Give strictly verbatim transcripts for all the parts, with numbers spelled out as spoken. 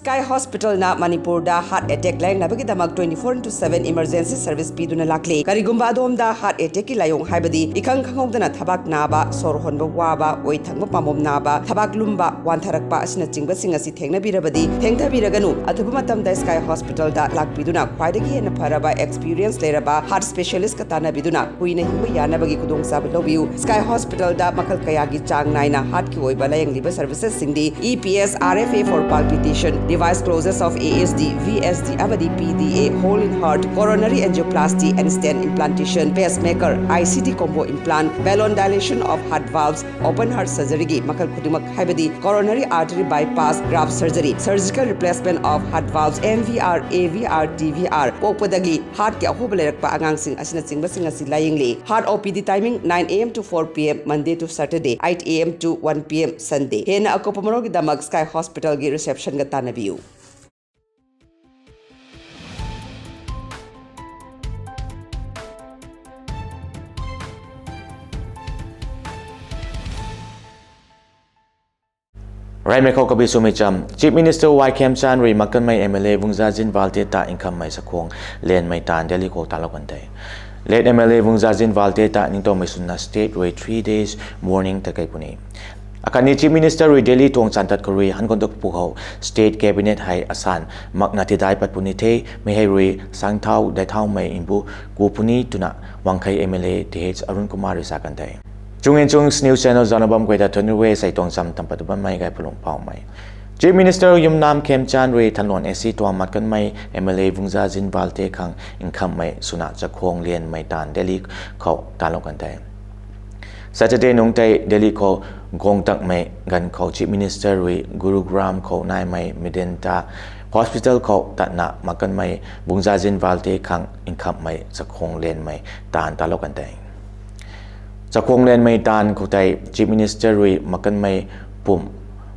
Sky Hospital na Manipur da heart attack layangnabagi damak twenty-four into seven emergency service piduna lakle. Karigumba adom da heart attack ki layong haibadi ikhang khanghoudana thabak naba, sor honba waba, oi thangba pamom naba, thabak lumba, wan tharakpa asina chingba sing asi thengna birabadi, thengtha biraganu, athuba matam da Sky Hospital da lakpiduna khwaidagi hena pharaba experience leiraba heart specialist katana biduna kuina hingba yanabagi khudong saba lobiu. Sky Hospital da makhal kayagi chang naina heart ki oiba layang liba services singdi E P S, R F A for palpitation, device closures of A S D, V S D, abadi P D A, hole in heart, coronary angioplasty and stent implantation, pacemaker, I C D combo implant, balloon dilation of heart valves, open heart surgery gi makhal khudingmak haibadi coronary artery bypass, graft surgery, surgical replacement of heart valves, M V R, A V R, T V R, pokpadagi heart ki ahoba leirakpa angang sing asina chingba sing asi laying le. Heart O P D timing nine A M to four P M, Monday to Saturday, eight A M to one P M, Sunday. Hena akopa marok ki damak Sky Hospital gi reception ga tanabiu. Raimei khou kabi swmei cham, Chief Minister Y Khemchand rui makanmei M L A Vungzajin Valte ta nkhammei sakhwang lianmei taanv Delhi khou talou kan the. Late M L A Vungzajin Valte ta ningtowmei swna state rui three days mourning tatkei puni. Akhatni Chief Minister rui Delhi tuang chantat khou rui hankontok pu khou state cabinet hei asan makna tidai pat puni the, mi hei rui sangthau daithaumei mbu ku puni twna Wangkhei M L A Th Arun Kumar rui sa kan the. Chung in chung news channel zana bam guay ta thunc rui sei tuang cham tam pat bammei gay palung paumei. Chief Minister Yumnam Khemchand rui Thanlon A C tuang mat kanmei M L A Vungzajin Valte khang nkhammei swna chakhwang lianmei taanv Delhi khou talou kan the. Saturday nungc tei Delhi khou gong takmei ganv khou Chief Minister rui Gurugram khou naimei Medanta Hospital khou tatna mat kanmei Vungzajin Valte khang nkhammei chakhwang lianmei taanv talou kan the. Chakhwang lianmei taanv khou tei Chief Minister rui mat kanmei pum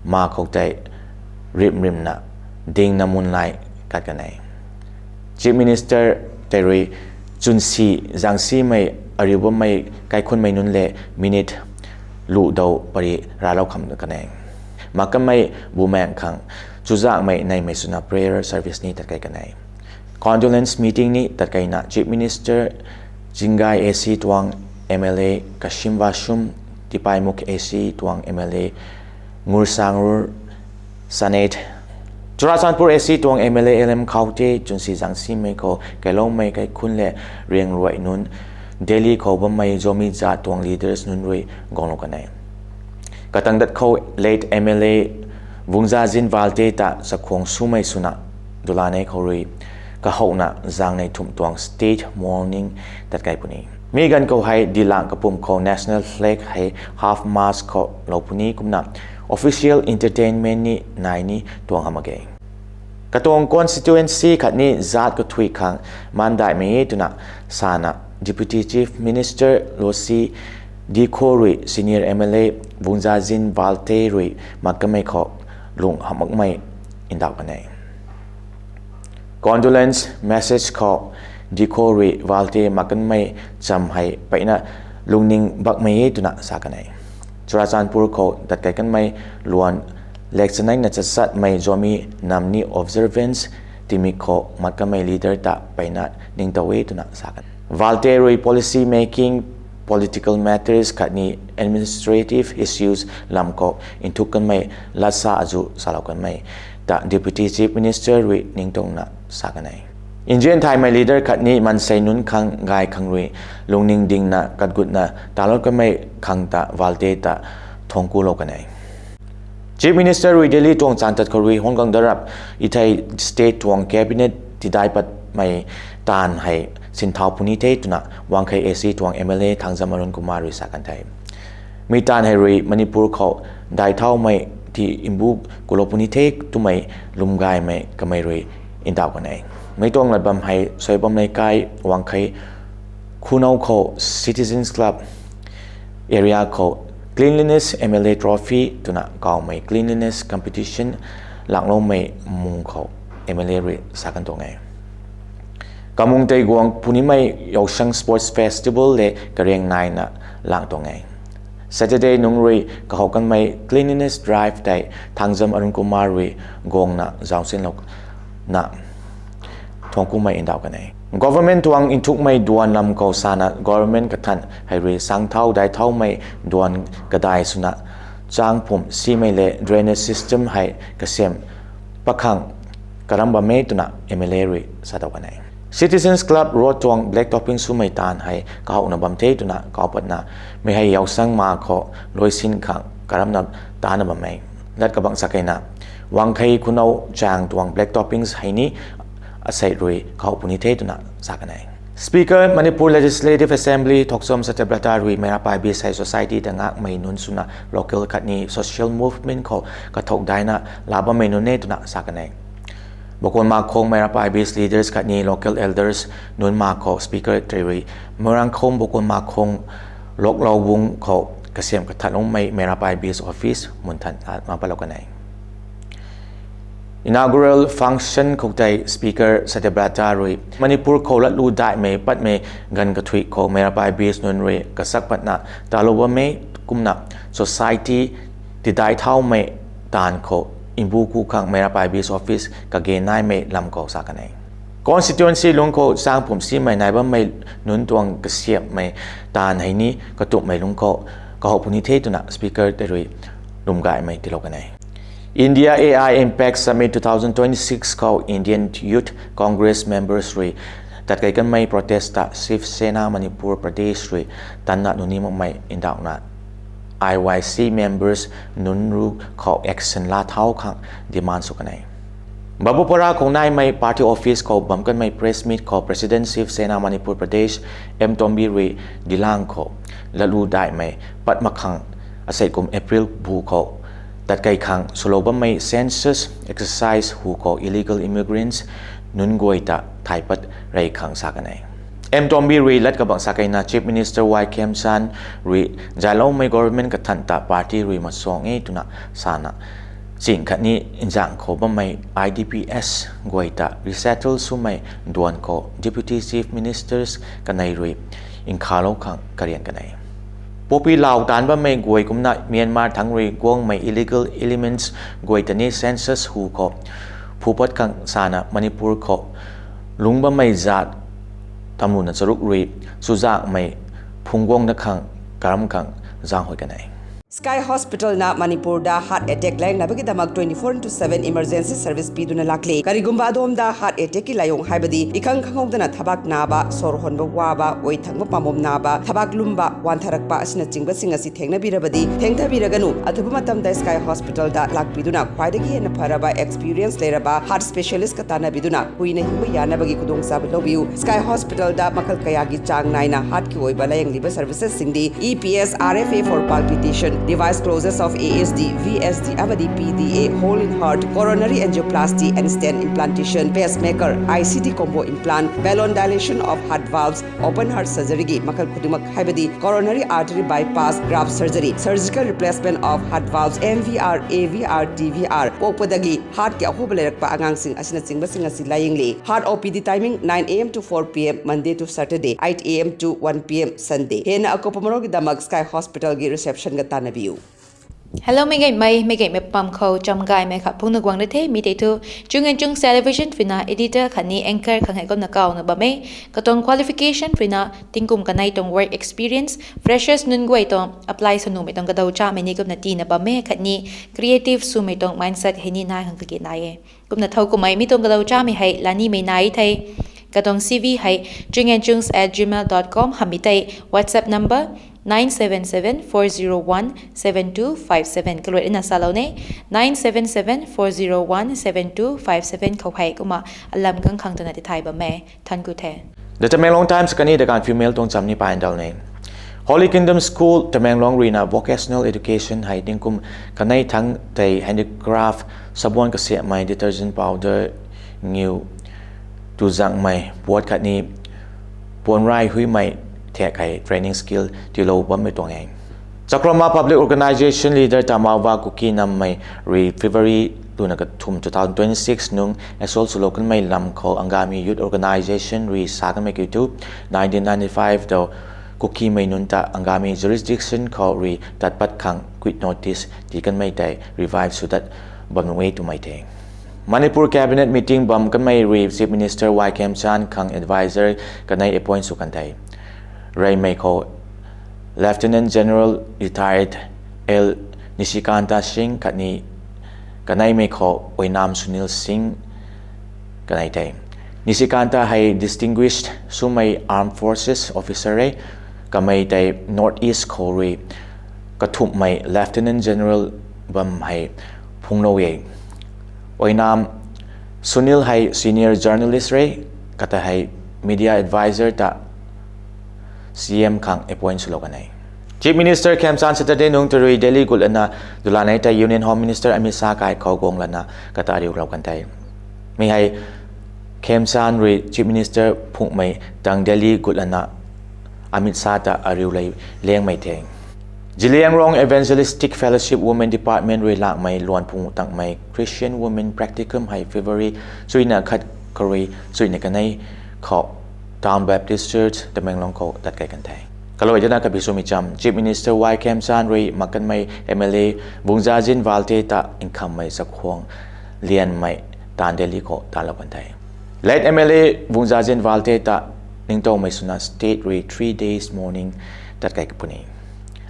ma khou tei rimrimna dingna mun lai kat kan e. Chief Minister tei rui chwnsi zangsimei ariu bammei kaikhunmei nunc le minute luh dou pari ralou kham kan e. Mak kanmei bumaeng khang chuzaenghmei neimei swna prayer service ni tatkei kan e. Condolence meeting ni tatkeina Chief Minister Chingai A C tuang M L A Kasim Vashum, Tipaimukh A C tuang M L A Ngursangrur Sanet, Churachandpur A C tuang M L A L M Khaute, chwnsi zangsimei khou kailoumei kaikhun le riangruai nunc, Delhi khou bammei Zomi zat tuang leaders nunc rui guanglou kan e. Katang dat khou late M L A Vungzajin Valte ta chakhwang swmei swna dulanei khou rui kahouna zangnei thumh tuang state mourning tatkei puni. Mi ganv khou hei dilang kapum khou national flag hei half mast khou lou puni kumna official entertainment ni nai ni tuang hamh mak ge. Katuang constituency khatni zat kathui khang mandaihmei e twna sana Deputy Chief Minister Lucy Dkhou rui Senior M L A Vungzajin Valte rui mak kanmei khou lung hamh makmei ndauh kan e. Condolence message khou Dkhou rui Valte mak kanmei cham hei peyna lungning bakmei e twna sa kan e. Churachandpur khou tatkei kanmei luan lekchanei na chachatmei Zomi nam ni observance tingmik khou mat kanmei leader ta peyna ningtow e twna sa kan e. Valte rui policy making, political matters khatni administrative issues lam khou nthuk kanmei latsa azu salou kanmei ta Deputy Chief Minister rui ningtowna sa kan e. Indian thaymei leader khatni mansei nunc khang gay khang rui lungning dingna katgutna talou kanmei khang ta Valte ta thuangkulou kan e. Chief Minister rui Delhi tuang chantat khou rui Hongang Darap ithei state tuang cabinet tidai patmei taanv hei sinthau puni the twna Wangkhei A C tuang M L A Thangzam Arun Kumar rui sa kan the. Mi taanv hei rui Manipur khou daithaumei ti mbu kulou puni the twmei lwmgaymei kamei rui ndauh kan e. Mi tuang lat bam hei Soibam Leikai Wangkhei Khunou khou Citizens Club area khou Cleanliness M L A Trophy twna kawmei cleanliness competition langloumei mung khou M L A rui sa kan tuang e. Kamung tei guang punimei Yaoshang Sports Festival le kariang naina lang tuang e. Saturday nungc rui kahou kanmei cleanliness drive tei Thangjam Arun Kumar rui guangna zausinlou na thuangkumei ndauh kan e. Government tuang nthukmei duan lam khou sana government kathan hei rui sangthau daithaumei duan kadai swna chang phum simei le drainage system hei kasem pakhang karam bam e twna M L A rui sa dau kan e. Citizens Club Road tuang black topping swmei taanv hei kahouna bam the twna kaupatna mei hei yawsang ma khou luisin khang karamna tana bam e. Lat kabang sa keina Wangkhei Khunou chang tuang black toppings hei ni asei rui kahou puni the twna sa kan e. Speaker Manipur Legislative Assembly Thokchom Satyabrata rui Meira Paibis hei society ta ngakmei nunc swna local khatni social movement khou kathok daina la bammei nunc e twna sa kan e. Bokonmakhong Meira Paibis leaders khatni local elders nunc ma khou speaker tei rui Moirangkhom Bokonmakhong Loklou Bung khou kasem kathatloumei Meira Paibis office munthan lat ma patlou kan e. Inaugural function khou tei speaker Satyabrata rui Manipur khou latlu daihmei patmei ganv kathuic khou Meira Paibis nunc rui kasak patna talou bammei kumna society tidai thaumei taanv khou mbu ku khang Meira Paibis office kage naimei lam khou sa kan e. Constituency lungc khou chang phum simei nai bammei nunc tuang kasiamhmei taanv hei ni katumhmei lungc khou kahou puni the twna speaker tei rui lwmgaymei tiilou kan e. India A I Impact Summit two thousand twenty-six khou Indian Youth Congress members rui tatkei kanmei protest ta Shiv Sena Manipur Pradesh rui tanna nuni makmei ndauhna I Y C members nunc rui khou action laa thau khang demand sw kan e. Babupara khou naimei party office khou bam kanmei press meet khou President Shiv Sena Manipur Pradesh M Tombi rui Dilang khou latlu daihmei pat mak khang asei kum April bu khou tatkei khang swlou bammei census exercise hu khou illegal immigrants nunc guay ta thay pat rey khang sa kan e. M Tombi rui lat kabang sa keina Chief Minister Y Khemchand rui zayloumei government kathan ta party rui masuang e twna sana ching khatni nzang khou bammei I D Ps guay ta resettle swmei duan khou Deputy Chief Ministers kanei rui nkhavlou khang karian kan e. Poppy lau taanv bammei guay kumna Myanmar thangc rui guangmei illegal elements guay ta ni census hu khou phu pat khang sana Manipur khou lungc bammei zaat tamluna charuk rui chuzaenghmei phungc guangna khang karam khang zaenghuay kan e. Sky Hospital na Manipur da heart attack laeng nabagi damak twenty-four into seven emergency service piduna lakle. Karigumba adom da heart attack ki layong haibadi ikhang khangou dana thabak naba, sor honba waba, oi thangba pamom naba, thabak lumba, wan tharakpa asina chingba sing asi thengna birabadi thengtha biraganu. Athuba matam dai Sky Hospital da lakpiduna khwaidagi hena pharaba experience leiraba heart specialist katana biduna kuina hingba yanabagi khudong saba loubiu. Sky Hospital da makhal kayagi chang naina heart ki oiba layang liba services singdi E P S, R F A for palpitation, device closes of A S D, V S D, abadi P D A, hole in heart, coronary angioplasty and stent implantation, pacemaker, I C D combo implant, balloon dilation of heart valves, open heart surgery gi makhal khudingmak haibadi coronary artery bypass, graft surgery, surgical replacement of heart valves, M V R, A V R, T V R, pokpadagi heart ki ahoba leirakpa angang sing asina chingba sing asi layang li. Heart O P D timing nine A M to four P M, Monday to Saturday, eight A M to one P M, Sunday. Hena akopamaro ki damak Sky Hospital gi reception ga tana biu. Hello, meigeimei, meigeimei pam khou chamgaymei khat phungna guang da the, mi tei thu Chung and Chungs Television phuina editor khatni anchor khang hei kumna kauna bam e. Katuang qualification phuina tingkum kanei tuang work experience, freshers nunc guay tuang apply sw nuhmei tuang kadau chamei ni kumna tina bam e, khatni creative swmei tuang mindset hei ni nai khang kage nai e. Kumna thow kummei mi tuang kadau chamei hei lanimei nai the. Katuang C V hei chungandchungs at gmail dot com hamhmei tei WhatsApp number nine seven seven four zero one seven two five seven kaluai rina salou ne, nine seven seven four zero one seven two five seven khou hei kumna alam kang khang twna tithay bam e. Thank you the. The Tamenglong Times kani dakan female tuang cham ni paindal ne. Holy Kingdom School Tamenglong ruina vocational education hei tingkum kanei thangc tei handicraft, sabon kasiamhmei, detergent powder, ngiu, tuzangmei puat khatni puanrai huimei thek hei training skill tiilou bammei tuang e. Chakroma Public Organization leader Tamava Kuki Nammei rui February luna kathum two thousand twenty-six nung assault swlou kanmei lam khou Angami Youth Organization rui sa kanmei kiu thu nineteen ninety-five to Kukimei nunc ta Angami jurisdiction khou rui tat pat khang quit notice tii kanmei tei revive sw dat bam nuh e twmei the. Manipur cabinet meeting bam kanmei rui Chief Minister Y Khemchand khang advisor kanei appoint sw kan the. Reymei khou Lieutenant General retired L Nishikanta Singh khatni kaneimei khou Oinam Sunil Singh kanei the. Nishikanta hei distinguished swmei armed forces officer e. Kamei tei North East khou rui kathumhmei Lieutenant General bam hei phungclou e. Oinam Sunil hei senior journalist re, kata hei media advisor ta C M khang appoint swlou kan e. Chief Minister Khemchand Saturday nungc ta rui Delhi gut lana dulanei tei Union Home Minister Amit Shah kai khou guang lana kata ariulou kan the. Mi hei Khemchand rui Chief Minister phungmei tang Delhi gut lana Amit Shah ta ariulei liangmei the. Zeliangrong Evangelistic Fellowship Women Department rui lakmei luan phung tangmei Christian Women Practicum hei February chuina khat khou rui chuina kanei khou Town Baptist Church Tamenglong khou tat kei kan the. Kaluai dana kabi swmei cham Chief Minister Y Khemchand rui mak kanmei M L A Vungzajin Valte ta nkhammei chakhwang lianmei taanv Delhi khou talou kan the. Late M L A Vungzajin Valte ta ningtowmei swna state rui three days mourning tat kei puni.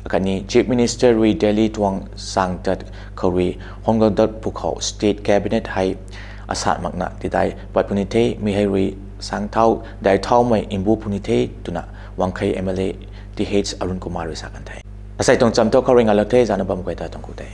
Akhatni Chief Minister rui Delhi tuang sang tat khou rui hunggang dat pwkhou state cabinet hei asat makna tidai pat puni the, mi hei rui sang thau dai thaumei mbu puni the twna Wangkhei M L A Th Arun Kumar rui sa kan the. Asei tuang cham thu khou rui ngalou the, zana bam guay ta tuang ku the.